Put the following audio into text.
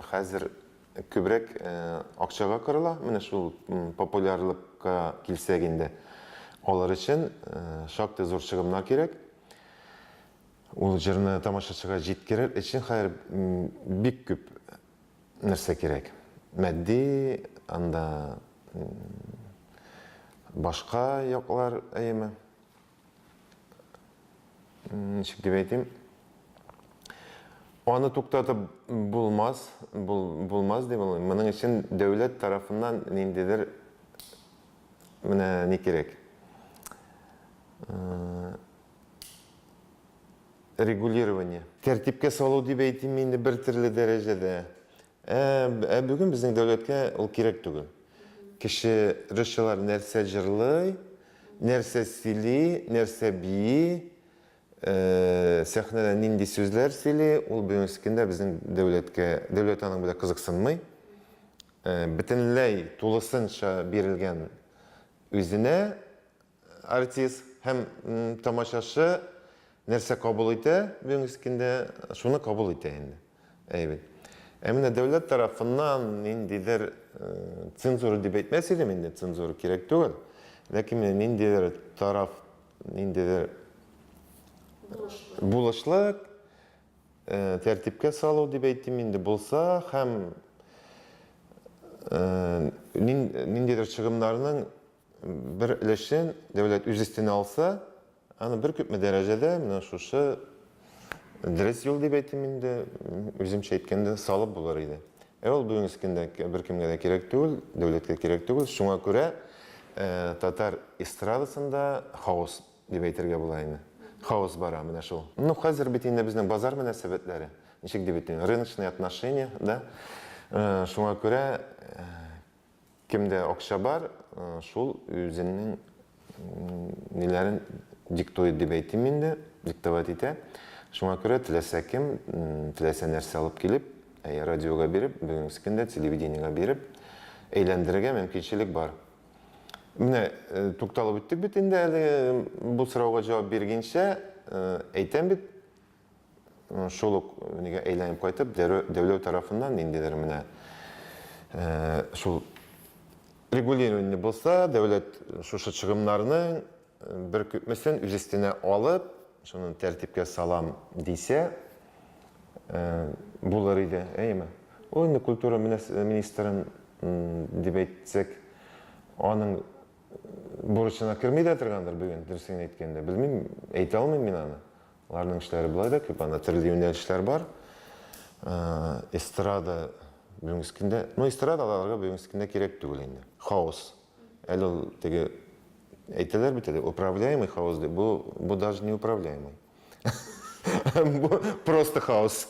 хәзер күбрәк акчага корыла. Менә шул популярлыкка килсәк инде, алар өчен шактый зур чыгымнар кирәк. Ул җырны тамашачыга җиткерер өчен хәзер бик күп нәрсә кирәк. Матди, анда башка яклар, әйеме? Ничек дип әйтим? Аны туктатып булмас, бул, булмас дип уйлыйм. Моның өчен дәүләт тарафыннан ниндидер менә ни кирәк. Регулирование. Тәртипкә салу дип әйтим инде бер төрле дәрәҗәдә. Ә, ә бүген безнең дәүләткә ул кирәк түгел. Кеше русчалар нәрсә җырлый, нәрсә сөйли, нәрсә бии, сәхнәдә нинди сүзләр сөйли, ул бүгенге көндә безнең дәүләткә, дәүләт аның белән кызыксынмый. Бөтенләй тулысынча бирелгән үзенә артист һәм тамашачы нәрсә кабул итә бүгенге көндә, шуны кабул итә инде. Әйбәт. Ә менә дәүләт тарафыннан ниндидер цензура дип әйтмәс идем инде, цензура кирәк түгел. Ләкин менә ниндидер тараф, ниндидер булышлык, тәртипкә салу дип әйтим инде булса һәм ниндидер чыгымнарның бер өлешен дәүләт үз өстенә алса, аны бер күпме дәрәҗәдә менә шушы дөрес юл дип әйтим инде, үземчә әйткәндә, салып булыр иде. Ә ул бүгенге көндә беркемгә дә кирәк түгел, дәүләткә кирәк түгел. Шуңа күрә татар эстрадасында хаос дип әйтергә була инде. Хаос бара менә шул. Ну, хәзер бит инде безнең базар мөнәсәбәтләре, ничек дип әйтим, рыночные отношения, да. Шуңа күрә Кемдә акча бар, шул үзенең ниләрен диктует дип әйтим инде, диктовать итә. Шуңа күрә теләсә кем, теләсә нәрсә алып килеп, радиога биреп, бүгенге көндә телевидениегә биреп, әйләндерергә мөмкинчелек бар. Менә тукталып үттек бит инде әле бу сорауга җавап биргәнчә, әйтәм бит, шул ук нигә әйләнеп кайтып, дәүләт тарафыннан ниндидер менә шул регулирование булса, дәүләт шушы чыгымнарның бер күпмесен үз өстенә алып, шуны тәртипкә салам дисә, булыр иде, әйеме? Ул инде культура министрын дип әйтсәк, аның бурычына керми дә торгандыр бүген, дөресен әйткәндә. Белмим, әйтә алмыйм мин аны. Аларның эшләре болай да күп, анда төрле юнәлешләр бар. Эстрада бүгенге көндә, ну эстрада аларга бүгенге көндә кирәк түгел инде. Хаос. Әле ул теге әйтәләр бит әле, управляемый хаос дип. Бу бу даже не управляемый. Бу просто хаос.